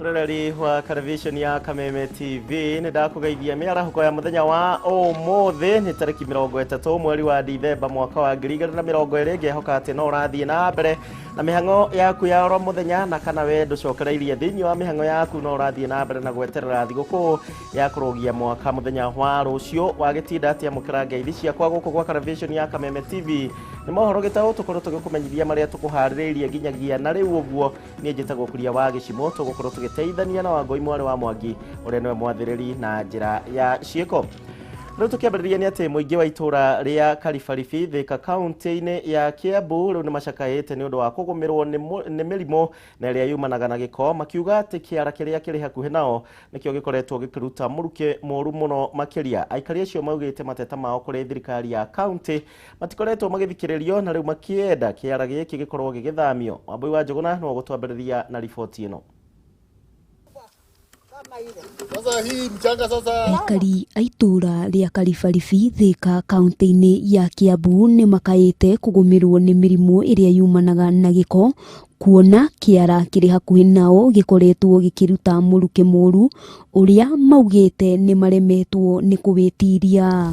Mũroreri wa television ya Kameme TV, nĩ ndakũgeithia mĩarahũko ya mũthenya wa ũmũthĩ. Nĩ tarĩki 30 mweri wa Dithemba mwaka wa 2020. Ngehoka atĩ no ũrathiĩ na mbere na mĩhang'o yaku ya oro mũthenya, na kana we ndũcokereirie thĩinĩ wa mĩhang'o yaku, no ũrathiĩ na mbere na gweterera thigũkũ ya kũrũgia mwaka mũthenya wa rũciũ. Wagĩtinda atĩa? Mũkĩra ngeithi ciakwa gũkũ gwa television ya Kameme TV. Nĩ mohoro gĩtaũ tũkorwo tũgĩkũmenyithia marĩa tũkũharĩrĩirie nginyagia na rĩu. Ũguo niĩ njĩtagwo Kuria wa Gĩcimo, tũgũkorwo tũgĩteithania na Wangũi mwarĩ wa Mwangi ũrĩa nĩwe mwathĩrĩri na njĩra ya ciĩko. Rĩu tũkĩambĩrĩria nĩ atĩ mũingĩ wa itũũra rĩa Karibaribi, Thika, kaunti-inĩ ya Kiambu, rĩu nĩ macakaĩte nĩ ũndũ wa kũgũmĩrwo nĩ mĩrimũ na ĩrĩa yumanaga na gĩko, makiuga atĩ kĩara kĩrĩa kĩrĩ hakuhĩ nao nĩkĩo gĩkoretwo gĩkĩruta mũrukĩ mũru mũno makĩria. Aikari acio maugĩte mateta mao kũrĩ thirikari ya kaunti matikoretwo magĩthikĩrĩrio, na rĩu makĩenda kĩara gĩkĩ gĩkorwo gĩgĩthamio. Wambui wa Njũgũna no gũtwambĩrĩria na riboti ĩno. Sasa hii mchanga sasa. Aikari a itũũra rĩa Karibaribi, Thika, kaunti-inĩ ya Kiambu, nĩ makaĩte kũgũmĩrwo nĩ mĩrimũ ĩrĩa yumanaga na gĩko, kuona kĩara kĩrĩ hakuhĩ nao gĩkoretwo gĩkĩruta mũrukĩ mũru ũrĩa maugĩte nĩ maremetwo nĩ kũwĩtiria.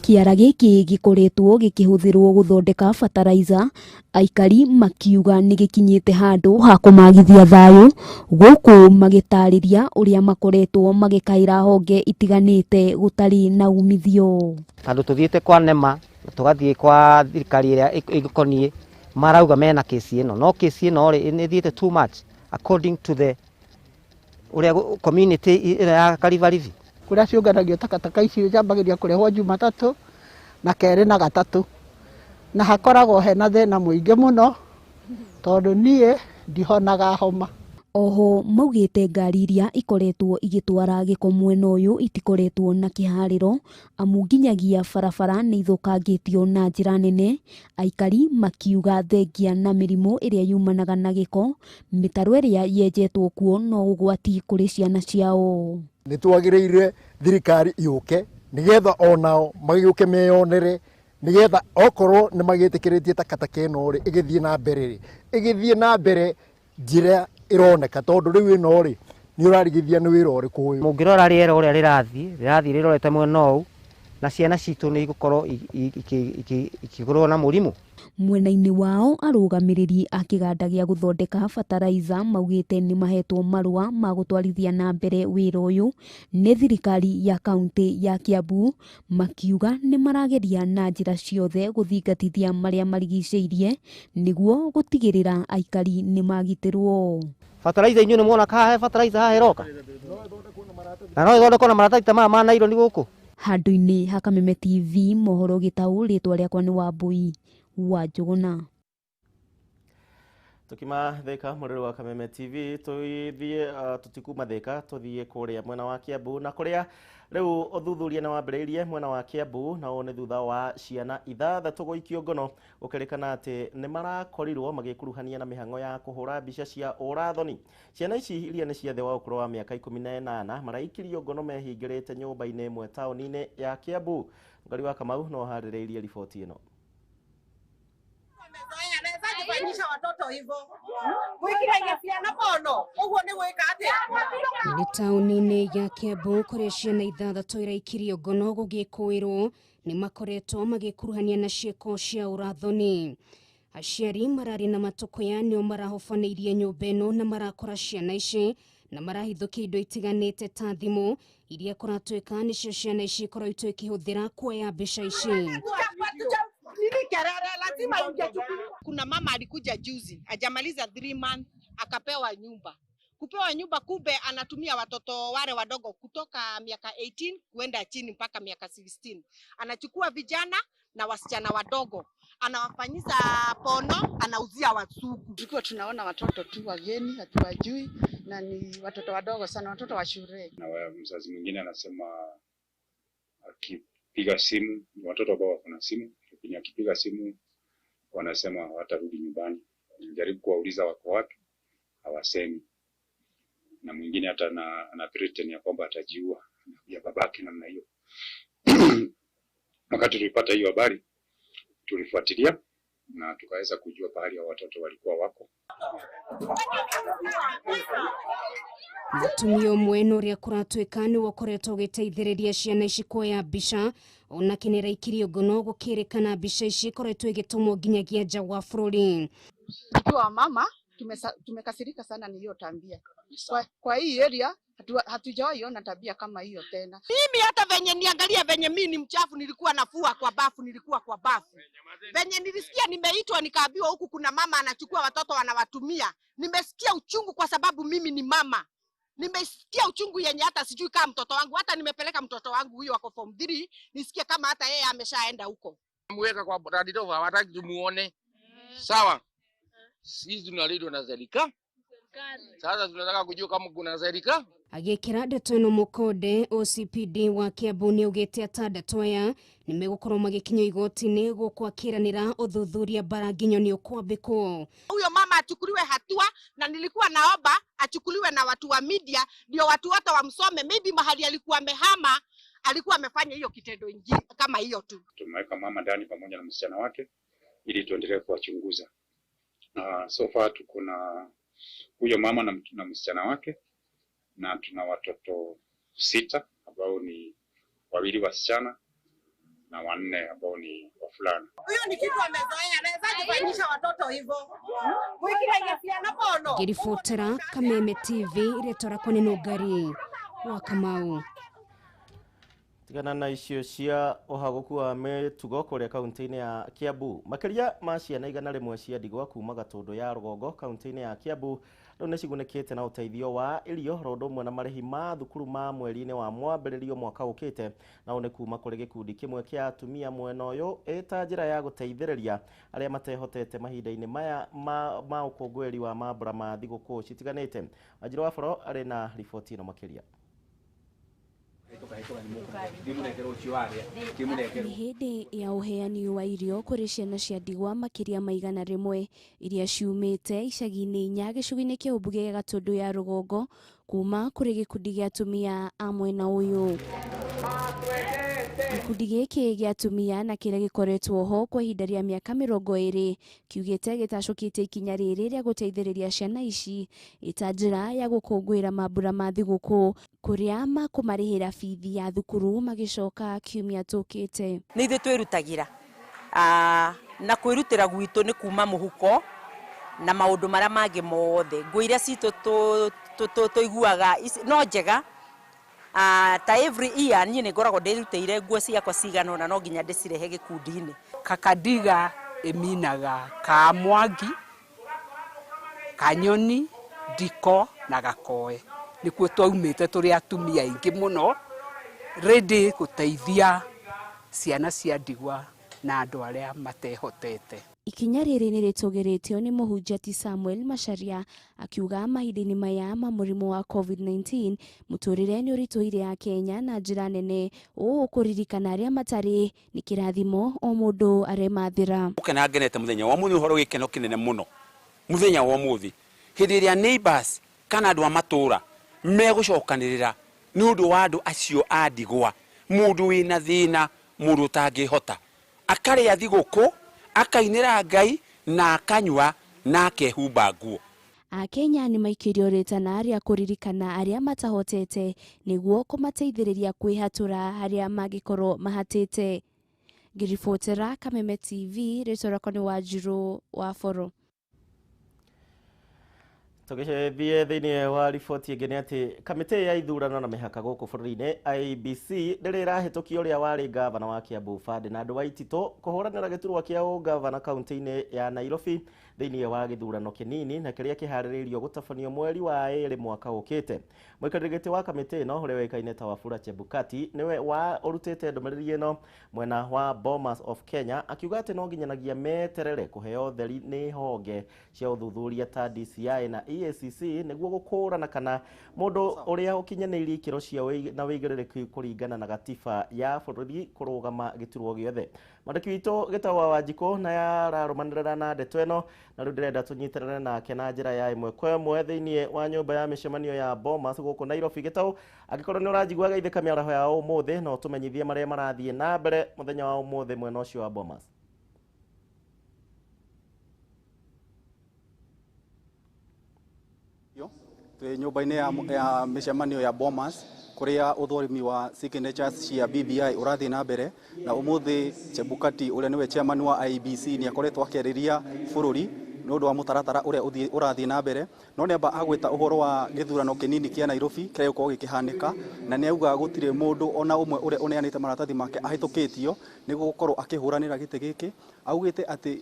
Kĩara gĩkĩ gĩkoretwo gĩkĩhũthĩrwo gũthondeka fertilizer, aikari makiuga nĩ gĩkinyĩte handũ ha kũmagithia thayũ, gũkũ magĩtarĩria ũrĩa makoretwo magĩkaĩra honge itiganĩte gũtarĩ na umithio. Tondũ tũthiĩte kwa NEMA, tũgathiĩ kwa thirikari ĩrĩa ĩgũkoniĩ, marauga mena kesi ĩno, no kesi ĩno rĩ, nĩ ĩthiĩte too much according to the ũrĩa community ĩrĩa ya Karibaribi. Kũrĩa ciũnganagio takataka ici ciambagĩrĩria kũrehwo Jumatatũ na kerĩ na gatatũ, na hakoragwo hena thĩna mũingĩ mũno tondũ niĩ ndihonaga homa. Oho maugĩte ngari iria ikoretwo igĩtwara gĩko mwena ũyũ itikoretwo na kĩharĩro, amu nginyagia barabara nĩ ithũkangĩtio na njĩra nene. Aikari makiuga thengia na mĩrimũ ĩrĩa yumanaga na gĩko, mĩtaro ĩrĩa yenjetwo kuo no ũgwati kũrĩ ciana ciao. Nĩ twagĩrĩire thirikari yũke nĩgetha onao magĩũke meyonere, nĩgetha okorwo nĩ magĩtĩkĩrĩtie takataka ĩno rĩ, ĩgĩthiĩ na mbere rĩ, ĩgĩthiĩ na mbere njĩra ĩroneka, tondũ rĩu ĩno rĩ, nĩ ũrarigithia nĩ wĩra ũrĩkũ ũyũ. Mũngĩrora rĩera ũrĩa rĩrathiĩ rĩrorete mwena ũũ, na ciana citũ nĩ igũkorwo ikĩgũrwo na mũrimũ. Mwena-inĩ wao, arũgamĩrĩri a kĩganda gĩa gũthondeka fertilizer maugĩte nĩ mahetwo marũa ma gũtwarithia na mbere wĩra ũyũ nĩ thirikari ya kaunti ya Kiambu, makiuga nĩ marageria na njĩra ciothe gũthingatithia marĩa marigicĩirie nĩguo gũtigĩrĩra aikari nĩ magitĩrwo. Fertilizer inyuĩ nĩ muona haha he fertilizer haha ĩroka, na no ĩthondekwo na maratathi ta maya ma naironi gũkũ. Handũ-inĩ ha Kameme TV, mohoro gĩtaũ, rĩtwa rĩakwa nĩ Wambui wa Njũgũna. Tukima Thika mũrĩrĩ wa Kameme TV, tũthiĩ tũtikuma Thika, tũthiĩ kũrĩa mwena wa Kiambu, na kũrĩa rĩu ũthuthuria nĩ wambĩrĩirie mwena wa Kiambu, na ũũ nĩ thutha wa ciana 6 gũikio ngono, gũkĩrĩkana atĩ nĩ marakorirwo magĩkuruhania na mĩhang'o ya kũhũra mbica cia ũrathoni. Ciana ici iria nĩ cia thĩ wa ũkũrũ wa mĩaka 18 maraikirio ngono mehingĩrĩte nyũmba-inĩ ĩmwe taũni-inĩ ya Kiambu. Ngari wa Kamau no harĩrĩirie riboti ĩno. Watoto hivyo mwikiragia ciana pono uguo ni gwika atia. Nĩ taũni-inĩ ya Kiambu kũrĩa ciana 6 iraikirio ngono gũgĩkũĩrwo nĩ makoretwo magĩkuruhania na ciĩko cia ũrathoni. Aciari mararĩ na matũkũya nĩo marahobanĩirie nyũmba ĩno na marakora ciana ici na marahithũkia indo itiganĩte ta thimũ iria kũratuĩka nĩcio ciana ici ikoretwo ikĩhũthĩra kuoya mbica ici. Kuna mama alikuja juzi, hajamaliza 3 months akapewa nyumba. Kupewa nyumba, kumbe anatumia watoto wale wadogo kutoka miaka 18 kuenda chini mpaka miaka 16. Anachukua vijana na wasichana wadogo, anawafanyiza pono, anauzia wasugu. Tulikuwa tunaona watoto tu wageni hatuwajui, na ni watoto wadogo sana, watoto wa shule. Na mzazi mwingine anasema akipiga simu, watoto ambao wako na simu, lakini akipiga simu wanasema hawatarudi nyumbani. Jaribu kuwauliza wako wapi, hawasemi. Na mwingine hata na threaten ya kwamba atajiua ya babake namna hiyo. Wakati tulipata hiyo habari tulifuatilia na tukaweza kujua pahali ya watoto walikuwa wako. Mũtumia ũmwe na ũrĩa kũratuĩka nĩwe ũkoretwo ũgĩteithĩrĩria ciana ici kuoya mbica onake nĩaraikirio ngono gũkĩrĩkana mbica ici ikoretwo igĩtũmwo nginyagia nja wa bũrũri. Tukiwa mama tumekasirika sana ni hiyo tabia. Kwa hii area hatujawahi ona tabia kama hiyo tena. Mimi hata venye niangalia venye mimi ni mchafu, nilikuwa nafua kwa bafu, nilikuwa kwa bafu. Venye nilisikia nimeitwa nikaambiwa huku kuna mama anachukua watoto anawatumia. Nimesikia uchungu kwa sababu mimi ni mama. Nimesikia uchungu yenye hata sijui kama mtoto wangu, hata nimepeleka mtoto wangu huyo ako form 3, nisikie kama hata yeye ameshaenda huko. Mweka kwa Land Rover, hawataki tumuone. Sawa. Sisi tunalindwa na serikali. Sasa tunataka kujua kama kuna serikali. Agĩkĩra ndeto ĩno mũkonde OCPD wa Kiambu nĩaugĩte atandatũ aya nĩmegũkorwo magĩkinyio igoti-inĩ gũkũ akĩranĩra ũthuthuria bara nginyo nĩ ũkwambĩkwo. Huyo mama achukuliwe hatua, na nilikuwa naomba achukuliwe na watu wa media ndio watu wote wamsome. Maybe mahali alikuwa amehama alikuwa amefanya hiyo kitendo ingine kama hiyo tu. Tumeweka mama ndani pamoja na msichana wake ili tuendelee kuwachunguza. So far tuko na huyo mama na msichana wake, na tuna watoto 6 ambao ni 2 wasichana na 4 ambao ni wavulana. Huyo ni kitu amezoea, anaweza kufanyisha watoto hivyo. Ngĩribotera Kameme TV rĩtwa rĩakwa nĩ Nũngari wa Kamau. Tigana na icio cia ũhagũku wa mĩtugo kũrĩa kaunti-inĩ ya Kiambu. Makĩria ma ciana 100 cia ndigwa kuma Gatũndũ ya rũgongo kaunti-inĩ ya Kiambu rĩu nĩcigunĩkĩte na ũteithio wa irio ro ũndũ ũmwe na marĩhi ma thukuru ma mweri-inĩ wa mwambĩrĩrio mwaka ũkĩte, na ũũ nĩ kuma kũrĩ gĩkundi kĩmwe kĩa atumia mwena ũyũ ĩta njĩra ya gũteithĩrĩria arĩa matehotete mahinda-inĩ maya ma ũkũngũĩri wa mambura ma thigũkũ citiganĩte. Wanjirũ wa Boro arĩ na riboti ĩno makĩria. Nĩ hĩndĩ ya ũheani wa irio kũrĩ ciana cia ndigwa makĩria ma 100 iria ciumĩte icagi-inĩ 4 gĩcũgĩ-inĩ kĩa ũmbunge gĩa Gatũndũ ya rũgongo kuma kũrĩ gĩkundi gĩa atumia a mwena ũyũ. Gĩkundi gĩkĩ gĩa atumia na kĩrĩa gĩkoretwo ho kwa ihinda rĩa mĩaka 20 kiugĩte gĩtacũkĩte ikinya rĩrĩ rĩa gũteithĩrĩria ciana ici ĩta njĩra ya gũkũngũĩra mambura ma thigũkũ kũrĩa makũmarĩhĩra bithi ya thukuru magĩcoka kiumia tũkĩte. Nĩ ithuĩ twĩrutagĩra na kwĩrutĩra gwitũ nĩ kuma mũhuko na maũndũ marĩa mangĩ mothe. Nguo iria citũ tũiguaga no njega. Ta every year niĩ nĩ ngoragwo ndĩrutĩire nguo ciakwa cigana ũna no nginya ndĩcirehe gĩkundi-inĩ. Kakadiga ĩminaga ka Mwangi, Kanyoni, Ndiko na Gakoe. Nĩkuo twaumĩte tũrĩ atumia aingĩ mũno ready gũteithia ciana cia ndigwa na andũ arĩa matehotete. Ikinya rĩrĩ nĩ rĩtũgĩrĩtio nĩ mũhunjia ti Samuel Macharia akiuga mahinda-inĩ maya ma mũrimũ wa COVID-19 mũtũrĩre nĩ ũritũhire Akenya na njĩra nene, ũũ kũririkana arĩa matarĩ nĩ kĩrathimo o mũndũ aremathĩra. Gũkena ngenete mũthenya wa ũmũthĩ, ũhoro gĩkeno kĩnene mũno mũthenya wa ũmũthĩ hĩndĩ ĩrĩa neighbors kana andũ a matũra megũcokanĩrĩra nĩ ũndũ wa andũ acio a ndigwa, mũndũ wĩna thĩna, mũndũ ũtangĩhota akarĩa thigũkũ, akainĩra Ngai na akanyua na akehumba nguo. Akenya nĩ maikĩrio rĩtana rĩa kũririkana arĩa matahotete nĩguo kũmateithĩrĩria kwĩhatũra harĩa mangĩkorwo mahatĩte. Ngĩribotera Kameme TV, rĩtwa rĩakwa nĩ Wanjirũ wa Boro. Tũgĩthiĩ thĩinĩ wa riboti ĩngĩ nĩ atĩ kamĩtĩ ya ithurano na mĩhaka gũkũ bũrũri-inĩ IEBC ndĩrĩ ĩrahĩtũkia ũrĩa warĩ ngavana wa Kiambu Ferdinand Waititũ kũhũranĩra gĩturwa kĩa ũngavana kaunti-inĩ ya Nairobi thĩinĩ wa gĩthurano kĩnini na kĩrĩa kĩharĩrĩirio gũtabanio mweri wa 2 mwaka ũkĩte. Mũikarĩri gĩtĩ wa kamĩtĩ ĩno ũrĩa ũĩkaine ta Wafula Chebukati nĩwe wa ũrutĩte ndũmĩrĩri ĩno mwena wa Bomas of Kenya akiuga atĩ no nginyanagia meterere kũheo theri nĩ honge cia ũthuthuria ta DCI na EACC nĩguo gũkũrana kana mũndũ ũrĩa ũkinyanĩirie ikĩro cia na wĩigĩrĩrĩki kũringana na gatiba ya bũrũri kũrũgama gĩturwa gĩothe. Mwandĩki witũ Gĩtaũ wa Wanjikũ na yararũmanĩrĩra na ndeto ĩno na rĩu ndĩrenda tũnyitanĩre nake na njĩra ya ĩmwe kwa ĩmwe thĩinĩ wa nyũmba ya mĩcemanio ya Bomas gũkũ Nairobi. Gĩtaũ, angĩkorwo nĩ ũranjigua geithĩka mĩaraho ya ũmũthĩ no ũtũmenyithie marĩa marathiĩ na mbere mũthenya wa ũmũthĩ mwena ũcio wa Bomas. Twĩ nyũmba-inĩ ya mĩcemanio ya Bomas kũrĩa ũthũrimi wa signatures cia BBI ũrathiĩ na mbere, na ũmũthĩ Chebukati ũrĩa nĩwe chairman wa IEBC nĩ akoretwo akĩarĩria bũrũri nĩ ũndũ wa mũtaratara ũrĩa ũrathiĩ na mbere. No nĩamba agwĩta ũhoro wa gĩthurano kĩnini kĩa Nairobi kĩrĩa gĩgũkorwo gĩkĩhanĩka, na nĩ auga gũtirĩ mũndũ ona ũmwe ũrĩa ũneanĩte maratathi make ahĩtũkĩtio nĩguo gũkorwo akĩhũranĩra gĩtĩ gĩkĩ. Augĩte atĩ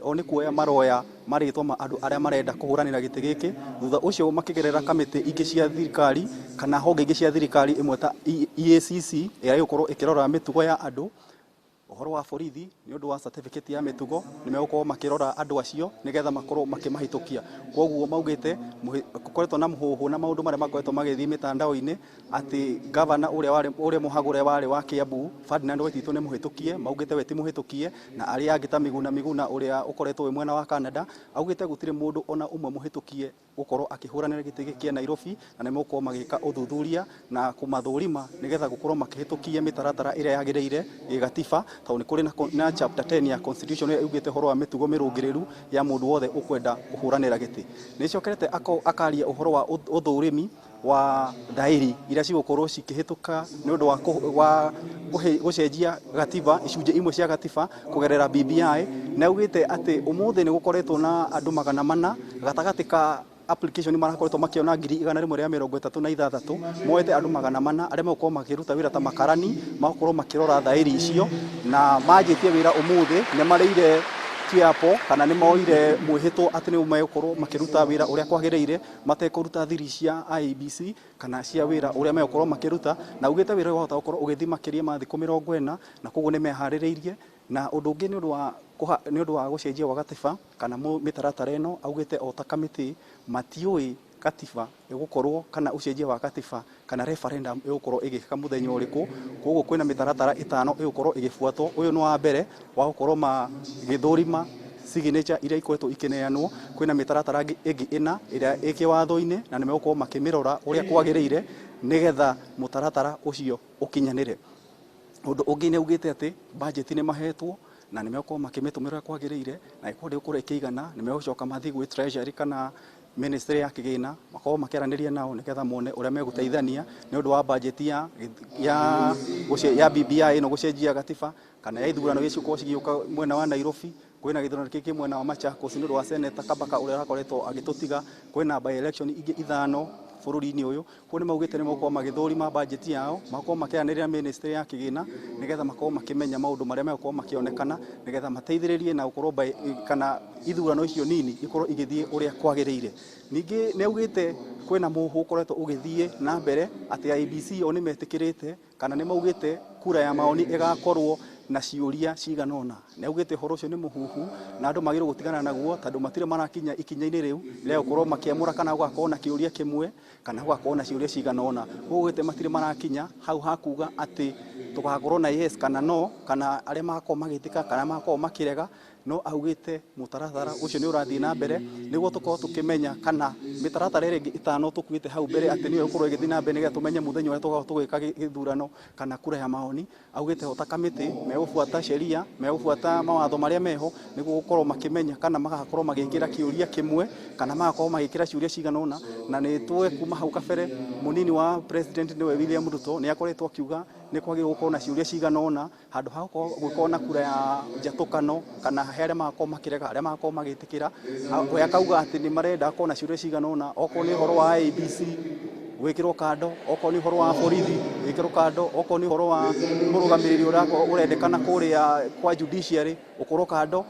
o nĩ kuoya maroya marĩtwa ma andũ arĩa marenda kũhũranĩra gĩtĩ gĩkĩ, thutha ũcio makĩgerera kamĩtĩ ingĩ cia thirikari kana honge ingĩ cia thirikari ĩmwe ta EACC ĩrĩa ĩgũkorwo ĩkĩrora mĩtugo ya andũ. Ũhoro wa borithi nĩ ũndũ wa certificate ya mĩtugo nĩ megũkorwo makĩrora andũ acio nĩgetha makorwo makĩmahĩtũkia. Koguo maugĩte gũkoretwo na mũhuhu na maũndũ marĩa makoretwo magĩthiĩ mĩtandao-inĩ atĩ gavana ũrĩa mũhagũre warĩ wa Kiambu Ferdinand Waititu nĩ mũhĩtũkie, maugĩte we ti mũhĩtũkie, na arĩa angĩ ta Miguna Miguna ũrĩa ũkoretwo wĩ mwena wa Canada augĩte gũtirĩ mũndũ ona ũmwe mũhĩtũkie gũkorwo akĩhũranĩra gĩtĩ gĩkĩ kĩa Nairobi, na nĩ megũkorwo magĩka ũthuthuria na kũmathũrima nĩgetha gũkorwo makĩhĩtũkia mĩtaratara ĩrĩa yagĩrĩire gĩgatiba, tondũ nĩ kũrĩ na chapter 10 ya constitution ĩrĩa yugĩte ũhoro wa mĩtugo mĩrũngĩrĩru ya mũndũ wothe ũkwenda kũhũranĩra gĩtĩ. Nĩ ĩcokerete akaria ũhoro wa ũthũrimi wa thaĩri iria cigũkorwo cikĩhĩtũka nĩ ũndũ wa gũcenjia gatiba, icunjĩ imwe cia gatiba kũgerera BBI, na augĩte atĩ ũmũthĩ nĩ gũkoretwo na andũ 400 gatagatĩ ka application marakoretwo makiona 136,000 moete andũ 400 arĩa megũkorwo makĩruta wĩra ta makarani, magakorwo makĩrora thaĩri icio, na manjĩtie wĩra ũmũthĩ nĩ marĩire kĩapo kana nĩ moire mwĩhĩtwo atĩ nĩ megũkorwo makĩruta wĩra ũrĩa kwagĩrĩire matekũruta thiri cia IEBC kana cia wĩra ũrĩa megũkorwo makĩruta, na augĩte wĩra ũyũ wahota gũkorwo ũgĩthiĩ makĩria ma thikũ 40, na koguo nĩ meharĩrĩirie. Na ũndũ ũngĩ nĩ ũndũ wa gũcenjia gwa gatiba kana mĩtaratara ĩno, augĩte o ta kamĩtĩ matiũĩ gatiba ĩgũkorwo kana ũcenjia wa gatiba kana referendum ĩgũkorwo ĩgĩka mũthenya ũrĩkũ. Koguo kwĩna mĩtaratara 5 ĩgũkorwo ĩgĩbuatwo. Ũyũ nĩ wa mbere wa gũkorwo magĩthũrima signature iria ikoretwo ikĩneanwo. Kwĩna mĩtaratara ĩngĩ 4 ĩrĩa ĩ kĩwatho-inĩ na nĩ megũkorwo makĩmĩrora ũrĩa kwagĩrĩire nĩgetha mũtaratara ũcio ũkinyanĩre. Ũndũ ũngĩ nĩ augĩte atĩ budget nĩ mahetwo na nĩ megũkorwo makĩmĩtũmĩra kwagĩrĩire, na ĩkorwo ndĩgũkorwo ĩkĩigana nĩ megũcoka mathiĩ gwĩ treasury kana ministry ya kĩgĩna makorwo makĩaranĩria nao nĩgetha mone ũrĩa megũteithania nĩ ũndũ wa budget ya BBI ĩno gũcenjia gatiba kana ya ithurano iria cigũkorwo cigĩũka mwena wa Nairobi. Kwĩna gĩthurano gĩkĩ mwena wa Machakos nĩ ũndũ wa Senator Kabaka ũrĩa ũrakoretwo agĩtũtiga, kwĩna by election ingĩ 5 bũrũri-inĩ ũyũ. Koguo nĩ maugĩte nĩ megũkorwo magĩthũrima budget yao, makorwo makĩaranĩria ministry ya kĩgĩna nĩgetha makorwo makĩmenya maũndũ marĩa megũkorwo makĩonekana nĩgetha mateithĩrĩrie na gũkorwo kana ithurano icio nini ikorwo igĩthiĩ ũrĩa kwagĩrĩire. Ningĩ nĩ augĩte kwĩna mũhuhu ũkoretwo ũgĩthiĩ na mbere atĩ IEBC o nĩ metĩkĩrĩte kana nĩ maugĩte kura ya maoni ĩgakorwo na ciũria cigana ũna. Nĩ augĩte ũhoro ũcio nĩ mũhuhu na andũ magĩrĩirwo gũtigana naguo tondũ matirĩ marakinya ikinya-inĩ rĩu rĩa gũkorwo makĩamũra kana gũgakorwo na kĩũria kĩmwe kana gũgakorwo na ciũria cigana ũna. Koguo augĩte matirĩ marakinya hau hakuga atĩ tũgakorwo na yes kana no, kana arĩa magakorwo magĩtĩka kana magakorwo makĩrega, no augĩte mũtaratara ũcio nĩ ũrathiĩ na mbere nĩguo tũkorwo tũkĩmenya kana mĩtaratara ĩrĩa ĩngĩ 5 tũkuĩte hau mbere atĩ nĩyo ĩgũkorwo ĩgĩthiĩ na mbere nĩgetha tũmenye mũthenya ũrĩa tũgakorwo tũgĩka gĩthurano kana kura ya maoni. Augĩte o ta kamĩtĩ megũbuata sheria, megũbuata mawatho marĩa meho nĩguo gũkorwo makĩmenya kana magakorwo magĩkĩra kĩũria kĩmwe kana magakorwo magĩkĩra ciũria cigana ũna. Na nĩ tũĩ kuma hau kabere mũnini wa president nĩwe William Ruto nĩ akoretwo akiuga nĩ kwagĩrĩirwo gũkorwo na ciũria cigana ũna handũ ha gũkorwo na kura ya njatũkano kana he arĩa magakorwo makĩrega arĩa magakorwo magĩtĩkĩra. We akauga atĩ nĩ marenda gũkorwo na ciũria cigana ũna, okorwo nĩ ũhoro wa IEBC gwĩkĩrwo kando, okorwo nĩ ũhoro wa borithi gwĩkĩrwo kando, okorwo nĩ ũhoro wa mũrũgamĩrĩri ũrĩa ũrendekana kũrĩa kwa judiciary ũkorwo kando.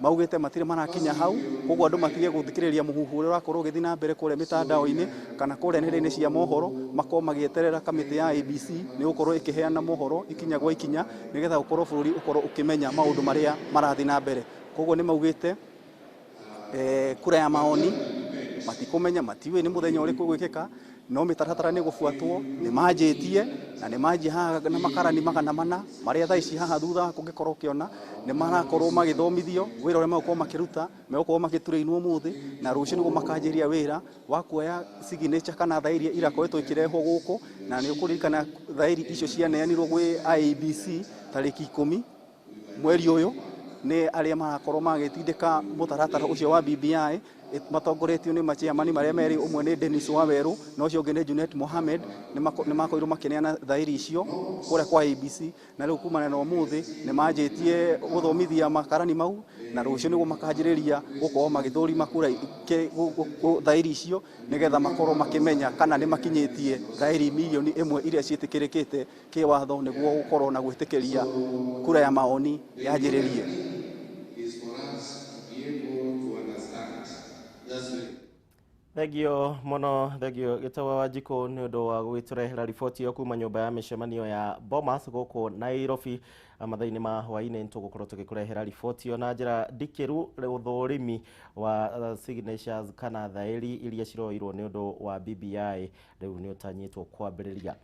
Maugĩte matirĩ marakinya hau, koguo andũ matige gũthikĩrĩria mũhuhu ũrĩa ũrakorwo ũgĩthiĩ na mbere kũrĩa mĩtandao-inĩ kana kũrĩa nenda-inĩ cia mohoro, makorwo magĩeterera kamĩtĩ ya IEBC nĩ gũkorwo ĩkĩheana mohoro ikinya gwa ikinya nĩgetha gũkorwo bũrũri ũkorwo ũkĩmenya maũndũ marĩa marathiĩ na mbere. Koguo nĩ maugĩte kura ya maoni matikũmenya, matiũĩ nĩ mũthenya ũrĩkũ ũgwĩkĩka, no mĩtaratara nĩ gũbuatwo, nĩ manjĩtie na nĩ manjia haha na makarani 400 marĩa thaa ici haha thutha kũngĩkorwo ũkĩona nĩ marakorwo magĩthomithio wĩra ũrĩa megũkorwo makĩruta, megũkorwo magĩtũrĩinwo ũmũthĩ na rũciũ nĩguo makanjĩria wĩra wa kuoya signature kana thaĩri irakoretwo ikĩrehwo gũkũ. Na nĩ ũkũririkana thaĩri icio cianeanirwo gwĩ IEBC tarĩki 10 mweri ũyũ nĩ arĩa marakorwo magĩtindĩka mũtaratara ũcio wa BBI. Matongoretio nĩ machairman marĩa merĩ, ũmwe nĩ Dennis Waweru na ũcio ũngĩ nĩ Junet Mohamed, nĩ makorirwo makĩneana thaĩri icio kũrĩa kwa IEBC, na rĩu kumana na ũmũthĩ nĩ manjĩtie gũthomithia makarani mau, na rũciũ nĩguo makanjĩrĩria gũkorwo magĩthũrima kura thaĩri icio nĩgetha makorwo makĩmenya kana nĩ makinyĩtie thaĩri 1 million iria ciĩtĩkĩrĩkĩte kĩwatho nĩguo gũkorwo na gwĩtĩkĩria kura ya maoni yanjĩrĩrie. Thengio mũno, thengio Gĩtawa Wanjikũ nĩ ũndũ wa gũgĩtũrehera riboti ĩyo kuma nyũmba ya mĩcemanio ya Bomas gũkũ Nairobi. Mathaa-inĩ ma hwaĩ-inĩ nĩtũgũkorwo tũgĩkũrehera riboti ĩyo na njĩra ndikĩru, ũthũrimi wa signatures kana thaĩri iria ciroirwo nĩ ũndũ wa BBI rĩu nĩ ũtanyĩtwo kwambĩrĩria.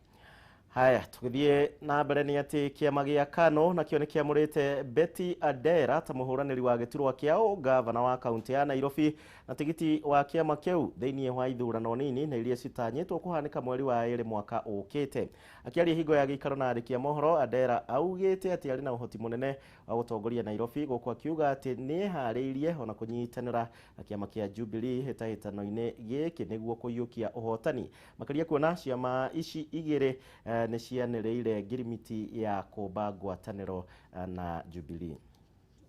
Haya, tũgĩthiĩ na mbere nĩ atĩ kĩama gĩa KANU nakĩo nĩ kĩamũrĩte Betty Adera ta mũhũranĩri wa gĩturwa kĩa ũgavana wa kaunti ya Nairobi na tigiti wa kĩama kĩu thĩinĩ wa ithurano nini na iria citanyĩtwo kũhanĩka mweri wa ĩrĩ mwaka ũkĩte. Akĩaria hingo ya gĩikaro na andĩki a mohoro, Adera augĩte atĩ arĩ na ũhoti mũnene wa gũtongoria Nairobi, gũkũ akiuga atĩ nĩ eharĩirie ona kũnyitanĩra na kĩama kĩa Jubilee hĩtahĩtano-inĩ gĩkĩ nĩguo kũiyũkia ũhotani, makĩria kuona ciama ici igĩrĩ nĩ cianĩrĩire ngirimiti ya kũmba ngwatanĩro na Jubilee.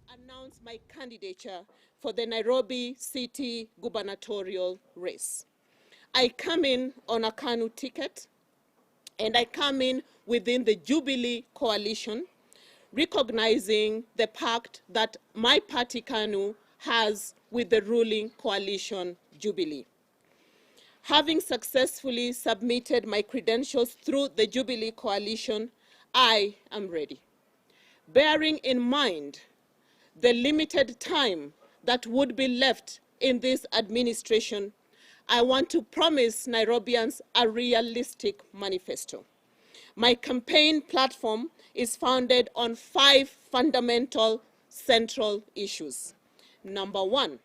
Announce my candidature for the Nairobi City gubernatorial race. I come in on a KANU ticket and I come in within the Jubilee coalition, recognizing the pact that my party KANU has with the ruling coalition Jubilee. Having successfully submitted my credentials through the Jubilee coalition, I am ready. Bearing in mind the limited time that would be left in this administration, I want to promise Nairobians a realistic manifesto. My campaign platform is founded on five fundamental central issues. Number one,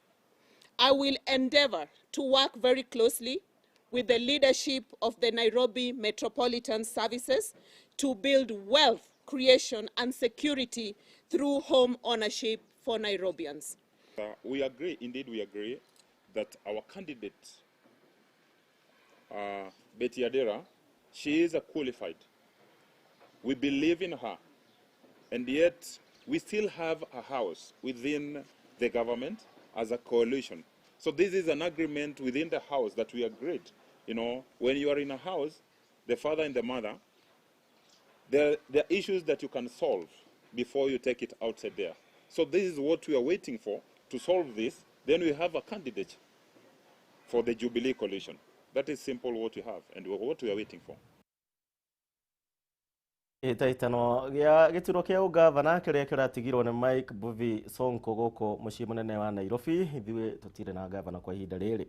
I will endeavor to work very closely with the leadership of the Nairobi Metropolitan Services to build wealth creation and security through home ownership for Nairobians. We agree, indeed we agree, that our candidate, Betty Adera, she is a qualified. We believe in her, and yet we still have a house within the government as a coalition. So this is an agreement within the house that we agreed. When you are in a house, the father and the mother, there are issues that you can solve before you take it outside there. So this is what we are waiting for, to solve this. Then we have a candidate for the Jubilee coalition. That is simple what we have and what we are waiting for. Gĩhĩtahĩtano gĩa gĩturwa kĩa ũgavana kĩrĩa kĩratigirwo nĩ Mike Mbuvi Sonko gũkũ mũciĩ mũnene wa Nairobi. Ithuĩ tũtirĩ na gavana kwa ihinda rĩrĩ.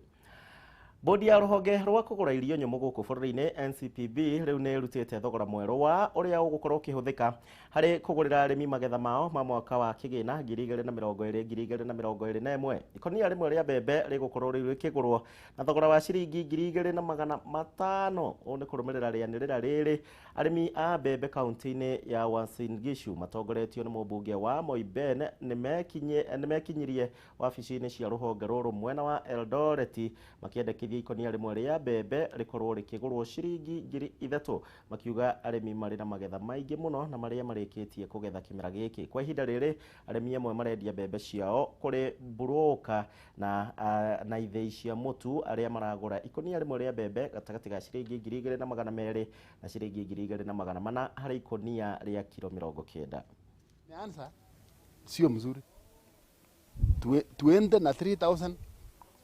Bodi ya rũhonge rwa kũgũra irio nyũmũ gũkũ bũrũri-inĩ NCPB rĩu nĩ ĩrutĩte thogora mwerũ wa ũrĩa ũgũkorwo ũkĩhũthĩka harĩ kũgũrĩra arĩmi magetha mao ma mwaka wa kĩgĩna 2020 2021. Ikũnia rĩmwe rĩa mbembe rĩgũkorwo rĩu rĩkĩgũrwo na thogora wa ciringi 2500. Ũũ nĩ kũrũmĩrĩra rĩanĩrĩra rĩrĩ arĩmi a mbembe kaunti-inĩ ya Uasin Gishu matongoretio nĩ mũmbunge wa Moiben nĩ mekinyirie wabici-inĩ cia rũhonge rũrũ mwena wa Eldoret, makĩendekithia ikũnia rĩmwe rĩa mbembe rĩkorwo rĩkĩgũrwo ciringi 3000, makiuga arĩmi marĩ na magetha maingĩ mũno na marĩa marĩkĩtie kũgetha kĩmera gĩkĩ. Kwa ihinda rĩrĩ arĩmi amwe marendia mbembe ciao kũrĩ mburũka na ithĩi cia mũtu arĩa maragũra ikũnia rĩmwe rĩa mbembe gatagatĩ ga ciringi 2200 na ciringi 2400 harĩ ikũnia rĩa kiro 90. Imeanza sio mzuri. Tuende na 3000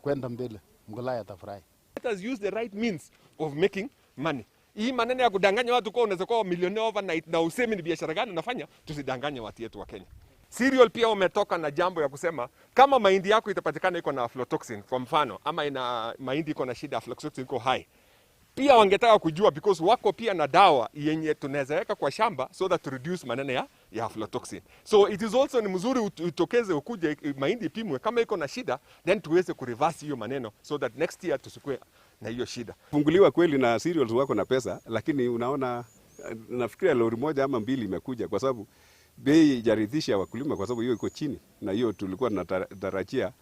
kwenda mbele, Mgolaya atafurahi. Let us use the right means of making money. Hii maneno ya kudanganya watu kwa unaweza kuwa millionaire overnight na useme ni biashara gani unafanya, tusidanganye watu yetu wa Kenya. Cereal pia umetoka na jambo ya kusema kama mahindi yako itapatikana iko na aflatoxin kwa mfano, ama ina mahindi iko na shida, aflatoxin iko high, pia wangetaka kujua because wako pia na dawa yenye tunaweza weka kwa shamba so that to reduce maneno ya aflatoxin. So it is also ni mzuri utokeze ukuje mahindi ipimwe kama iko na shida, then tuweze kureverse hiyo maneno so that next year tusikue na hiyo shida. Funguliwa kweli na cereals wako na pesa, lakini unaona nafikiria lori moja ama mbili imekuja kwa sababu bei haijaridhisha wakulima, kwa sababu hiyo iko chini, na hiyo tulikuwa tunatarajia.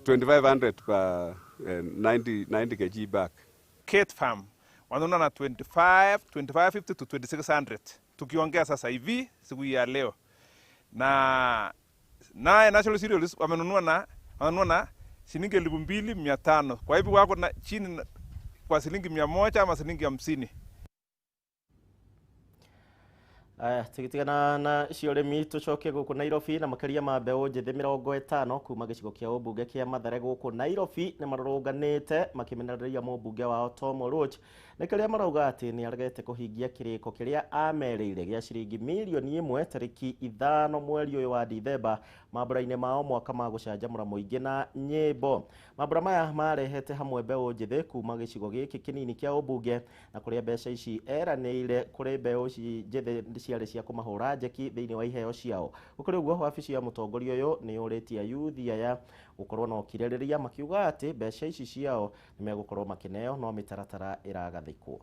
2500 per 90 kg bag. Kate Farm wananunua na 25, 2550 to 2600 tukiongea sasa hivi siku ya leo. Na naye National Cereals wamenunua na wananunua na shilingi 2500. Kwa hivyo wako na chini kwa shilingi 100 ama shilingi 50. Aya, tugitigana na cioremi tucoke guku Nairobi na makiria ma mbeũ njĩthĩ 50 kuma gĩcigo kĩa ũmbunge kĩa Mathare gũkũ Nairobi nĩ marũrũnganĩte makĩmenereria mũmbunge wao Tom Oluoch nĩ kĩrĩa marauga atĩ nĩ aregete kũhingia kĩrĩko kĩrĩa amerĩire gĩa ciringi mirioni 1 tarĩki 5 mweri ũyũ wa Dithemba mambũra-inĩ mao mwaka ma gũcanjamũra mũingĩ na nyĩmbo. Mambũra maya marehete hamwe mbeũ njĩthĩ kuma gĩcigo gĩkĩ kĩnini kĩa ũmbunge na kũrĩa mbeca ici eranĩire kũrĩ mbeũ ici njĩthĩ ciarĩ cia kũmahũra njeki thĩinĩ wa iheo ciao. Gũkĩrĩ ũguo wabici ya mũtongoria ũyũ nĩ yũrĩtie ayuthi aya gũkorwo na ũkirĩrĩria makiuga atĩ mbeca ici ciao nĩ megũkorwo makĩneo no mĩtaratara ĩragathĩkwo.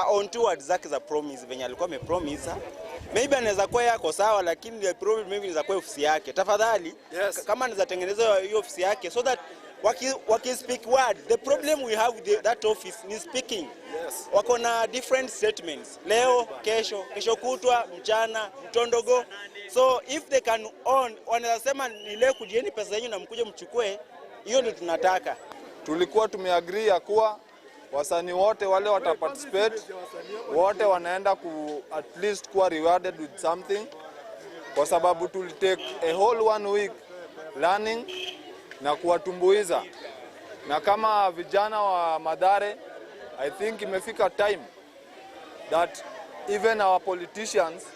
On two words zake za promise venye alikuwa amepromise, maybe anaweza kuwa yako sawa, lakini the problem maybe inaweza kuwa ofisi yake. Tafadhali yes, kama anaweza tengeneza hiyo ofisi yake so that waki speak word. The problem we have with that office ni speaking. Yes. Wako na different statements. Leo, kesho, kesho kutwa, mchana, mtondogo. So if they can own, wanaweza sema ni leo kujieni pesa yenu na mkuje mchukue, hiyo ndio tunataka. Tulikuwa tumeagree ya kuwa wasanii wote wale wataparticipate wote wanaenda ku at least kuwa rewarded with something, kwa sababu tulitake a whole 1 week learning na kuwatumbuiza. Na kama vijana wa Mathare, I think imefika time that even our politicians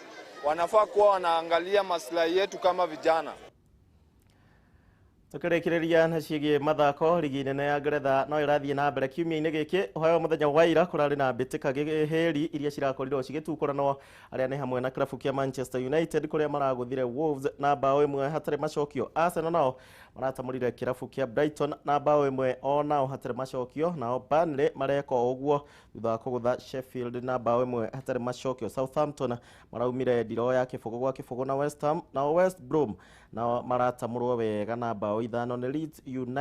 wanafaa kuwa wanaangalia maslahi yetu kama vijana. Tukĩrĩkĩrĩria na ciĩgiĩ mathako, rigi nene ya Ngeretha no ĩrathiĩ na mbere kiumia-inĩ gĩkĩ. Ũheo mũthenya wa ira kũrarĩ na mbĩtĩka hĩri iria cirakorirwo cigĩtukũranwo, arĩa nĩ hamwe na kĩrabu kĩa Manchester United kũrĩa maragũthire Wolves na bao 1 hatarĩ macokio. Arsenal nao maratamũrire kĩrabu kĩa Brighton na bao 1 o nao hatarĩ macokio, nao Burnley mareka o ũguo thutha wa kũgũtha Sheffield na bao 1 hatarĩ macokio. Southampton maraumire ndiro ya 0-0 na West Ham, nao West Brom nao maratamũrwo wega na bao 5 nĩ Leeds United.